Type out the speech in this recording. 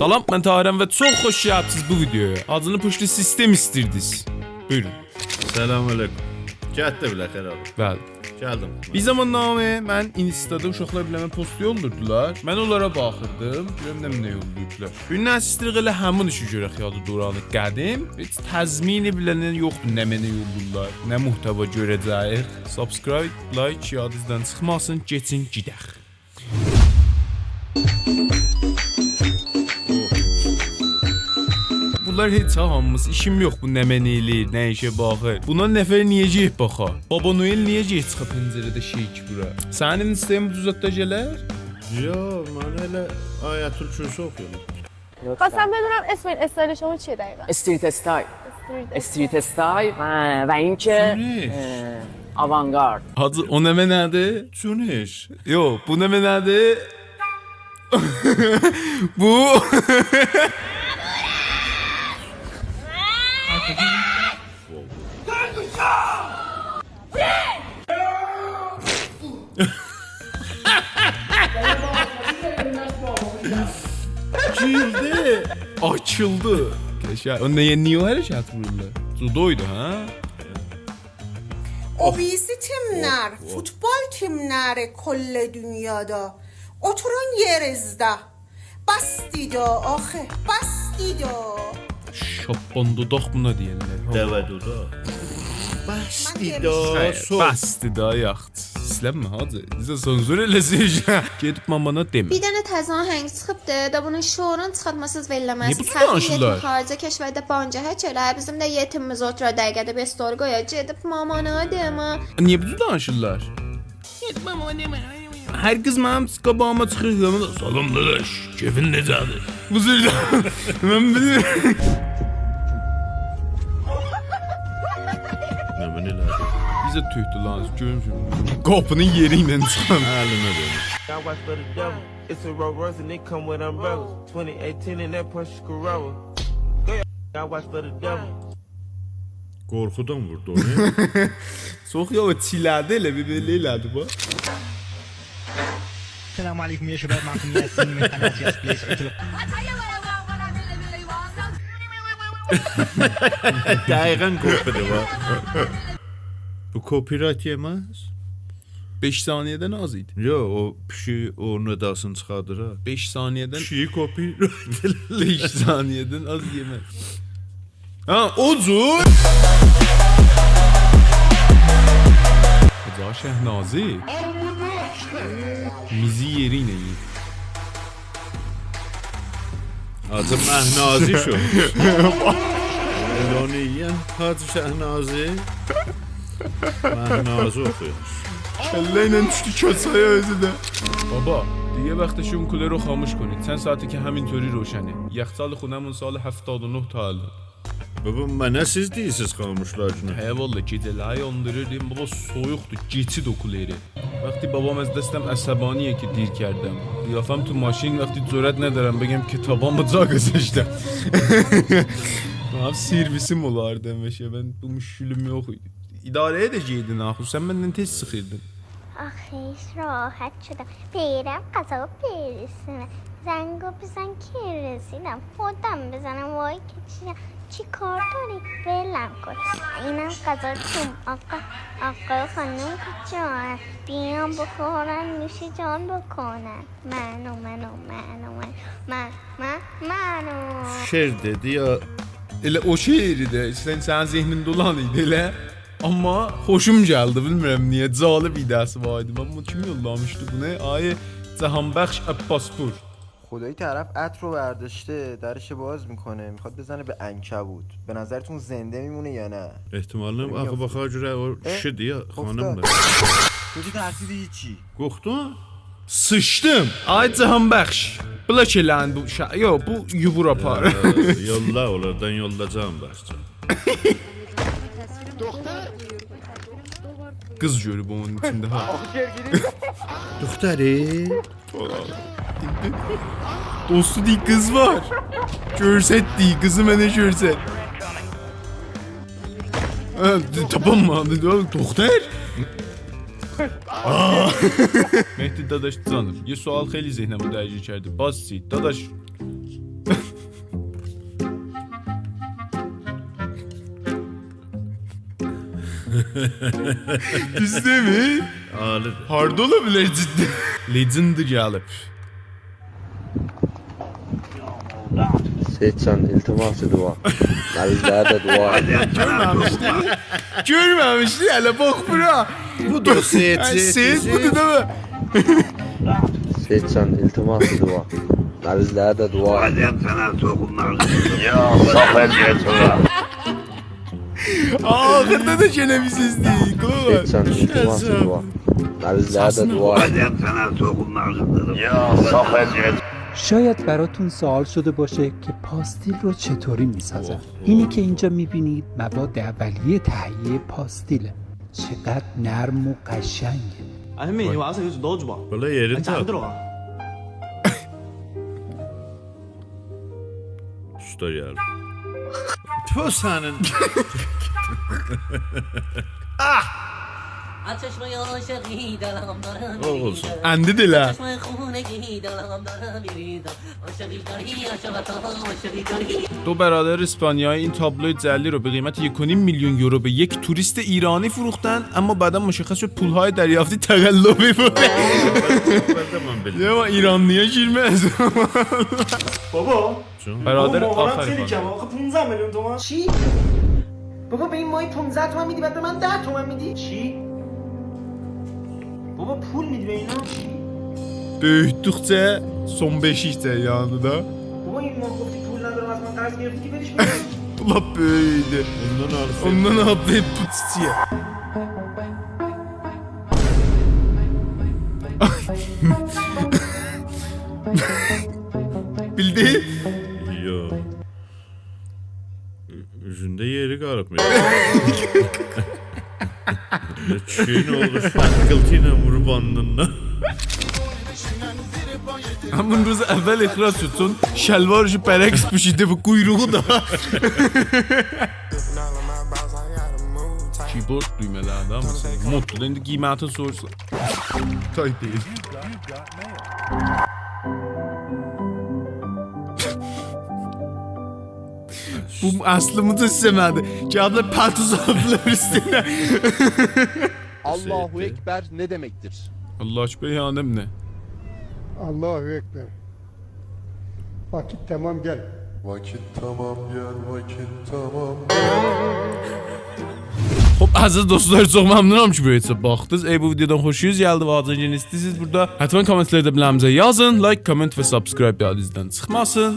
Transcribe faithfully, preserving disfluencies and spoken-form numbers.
سلام، من طاهرم و چوخ خوش گلیبسیز بو ویدیویا. حاجینی پوشتو سیستم ایستیردیز. بویورون. سلام علیکم. گلدی بیله‌خره آبی. بلی. گلدیم. بیر زاماننامه من اینستادا اوشاقلار بیله‌مه پست یوللوردولار. من اونلارا باخیردیم. گؤروم نمنه یوللویوبلار. بوگون نه ایستیریک ائله همین ایشی گؤرک، یادی دوران قدیم. هئچ تضمینی بیله‌نین یوخدور، نمنه یوللورلار، نه محتوا گؤره‌جه‌ییک. سابسکرایب، لایک یادینیزدان چیخماسین، کئچین گئدک. بونلار هئچ ها، هامیمیز. ایشیم یوخ، بو نمنه ائله‌ییر، نه ایشه باخیر. بونا نفر نییه گئدیب باخا؟ بابا نوئل نییه گئدیب چیخا پنجره‌ده شئی کی بورا؟ سنین اینستاگرامین دوزلتده گلر؟ یوخ، من ائله آیت‌الکرسی اوخویورام. خواستم بدونم اسم این استایل شما چیه دقیقاً؟ استریت استایل. استریت استریت استایل و، و اینکه، جونش. اه، آوانگارد. حاجی، او نمنه‌دیر؟ جونش. یوخ، بو نمنه‌دیر؟ بو. گیردی. آچیلدی. قشنگ. او نییه، نییه او حرکت وورورلار؟ جودویدو، هه؟ اوبیسی تیملر، اوه، اوه. فوتبال تیملری کل دونیادا اوتورون یئرینیزده. بسدی دا، آخی، بسدی دا. شاپان دوداق بونا دئیرلر. دوه دوداق. بسدی دا، من دئمیشم. خیر، سور. بسدی دا، یاخشی. ایسته‌مه، حاجی. بیزه سانسور ائله‌سین. گئدیب مامانا دئمه. بیر دنه تازه آهنگ چیخیبدی، دا بونون شعرونو چیخارتماسیز ول ائله‌مز. نییه بو جور دانیشیرلار؟ خارجه کشورده بانجا هک ائله، بیزیم ده یئتیمیمیز اوتورا دقیقه‌ده بستوری قویا، گئدیب مامانا دئمه. نییه بو جور دانیشیرلار؟ هر قیز منیم قاباغیما چیخیر، یانیما دا، «سلام داداش، کئفین نئجه‌دیر؟» بو جور دا-، من بیلمیرم. نه، من ائله‌دیم. بیزه تؤکدو لان، گؤرموشم. قاپینین یئری ایله چیخان. الینه وئرین. I watch for the devil. It's a Rolls Royce and they come with umbrellas. Twenty eighteen in that Porsche Carrera. I watch for the devil. قورخودان ووردو اونو. چوخ یاواش چیله‌دی، ائله بیر بئله ائله‌دی، باخ. السلام عليكم يا شباب، معكم ياسين من قناة ياس بليز. دقیقاً کپی‌دیر، باخ. بو کپی‌رایت یئمز؟ بئش ثانیه‌دن آز ایدی. یوخ، او پیشیک اونون اداسینی چیخاردیر ها. بئش ثانیه‌دن، پیشیک کپی‌رایت. بئش ثانیه‌دن آز یئمز. ها، او جور. حاجی شهنازی. میزی یئری ایله یئییر. حاجی مهنازی شو. ائله اونو یئین حاجی شهنازی. مهنازی اوخویور. کله ایله دوشدو کؤچه‌یه اؤزو ده. بابا، دیگه وقتشه اون کولری خاموش کنید. چند ساعته که همینطوری روشنه. یخچال خونمون سال هفتاد و نه تولد. بابا، منه سیز دئییرسیز خاموشلار گونو. هه والله، گئجه‌لری یاندیریردیم. بابا، سویوقدور، کئچید او کولری. وقتی بابام از دستم عصبانیه که دیر کردم. قیافه‌م تو ماشین وقتی جرأت ندارم بگم که تابامو جا گذاشتم. منیم سرویسیم اولاردی همیشه. من بو مشکلیم یوخ ایدی. اداره ائده‌جکدین آخی، سن مندن تئز چیخیردین. آخیش راحت شدم. برم غذا بریزم. زنگو بزن که رسیدم. خودم بزنم، وای که چی، چی کار داری؟ ولم کن. اینم غذاتون، آقا، آقا، خانم، جان. بیان بخورن، نوش جان بکنن. منو، منو، منو، من، من، من، منو. شعر دئدی یا؟ ائله او شعر ایدی، سن، سنین ذهنین دولان ایدی ائله. آمما خوشوم گلدی، بیلمیرم نییه، جالب ایده‌سی وار ایدی. من بونو کیم یوللامیشدی بونو؟ آقای جهانبخش عباس‌پور. خدایی طرف عطر رو برداشته، درش باز می‌کنه، می‌خواد بزنه به عنکبوت. به نظرتون زنده میمونه یا نه؟ احتمالاً آخی باخا گؤره او کیشی‌دیر یا خانیمدیر. تو ترسیدی هیچی. قورخدون؟ سیچدیم. آی جهانبخش. بلاک ائله‌یین بو شا-، یوخ، بو یووور آپاریر. اه، یوللا، اونلاردان یوللا جهانبخش. قیز گؤروب اونون ایچینده، ها. دختری. دوستو دئییر، قیز وار. گؤرست دئییر، قیزی منه گؤرست. هه، تاپانمادی، دختر. آه. مهدی داداش جانیم، یه سوال خیلی ذهنمو درگیر کرده. باز چی؟ داداش، دوز دئییلمی؟ عالی. هاردا اولا بیلر جدی؟ Legend گلیب. سید جان، التماس دعا. مریضلره ده دعا ائدین. گؤرمه‌میشدی. گؤرمه‌میشدی، هله باخ بورا. بودور سید، آی، سید بودور، دئییلمی؟ سید جان، التماس دعا. مریضلره ده دعا ائدین. آدم سنه سوخونماز. یا، صاف ال گئت اورا. آخیردا دا یئنه بیر سؤز دئییل، قولاق آس. سید جان، التماس دعا. مریضلره ده دعا ائدین. آدم سنه سوخونماز. یا، صاف ال گئت. شاید براتون سوال شده باشه که پاستیل رو چطوری میسازن. اینی که اینجا میبینید مواد اولیه تهیه پاستیله. چقدر نرم و قشنگه. المهم، هو اصلا يوسف دوج با. والله یئرین انت تاپ. عندرو. اوستا گلدی. تو سنین. چشمای عاشقی دلم داره او اولسون. اندی ده ائله. چشمای خونگی دلم داره می‌ریزه. عاشقی داری، عاشق تو، عاشقی داری. دو برادر اسپانیایی این تابلوی جعلی رو به قیمت یک و نیم میلیون یورو به یک توریست ایرانی فروختن، اما بعدا مشخص شد پولهای دریافتی تقلبی بوده. من بیلدیم. یا، آمما ایرانلی‌یا گیرمز. بابا، برادر، بابا، ماهانه آفرین. خیلی کمه. آخه پونزده میلیون تومن. چی؟ بابا، به این ماهی پونزده تومن میدی، بعد به من ده تومن میدی؟ چی؟ بابا، پول میدی به اینا؟ چی؟ بؤیوتدوکجه سون بئشیکجه یعنی ده. بابا، این ماه گفتی پول ندارم، از من قرض گرفتی که بدش می‌دم. اولا بؤیودو. اوندان آلیسین. اوندان آلیب بو چیچییه. بیلدی؟ یوخ. اوزونده یئری قالیبمیر. کیشی نه اولور، شاققیلتی ایله ووروب آلنیندان. همین روز اول اخراج شد، چون شلوارش برعکس پوشیده و قویروغو دا. کیبورد دویمه‌لری ده، مثلا، موددور. ایندی قیمتین سوروشسان. تایپ ائدیر. بو اصلی مجسمه‌دیر. گلیبلر پتو سالیبلار اوستونه. Allahu Ekber ne demektir? الله اکبر یعنی نه؟ Allahu Ekber. Vakit tamam, gel. Vakit tamam, gel, vakit tamam. خب، عزیز دوستلار، چوخ ممنونام کی بو ویدیویا باخدینیز. اگر بو ویدیودان خوشونوز گلدی و آجان یئنه ایسته‌ییرسینیز بورادا، حتما کامنت‌لرده بیله‌میزه یازین. لایک، کامنت و سابسکرایب یادینیزدان چیخماسین.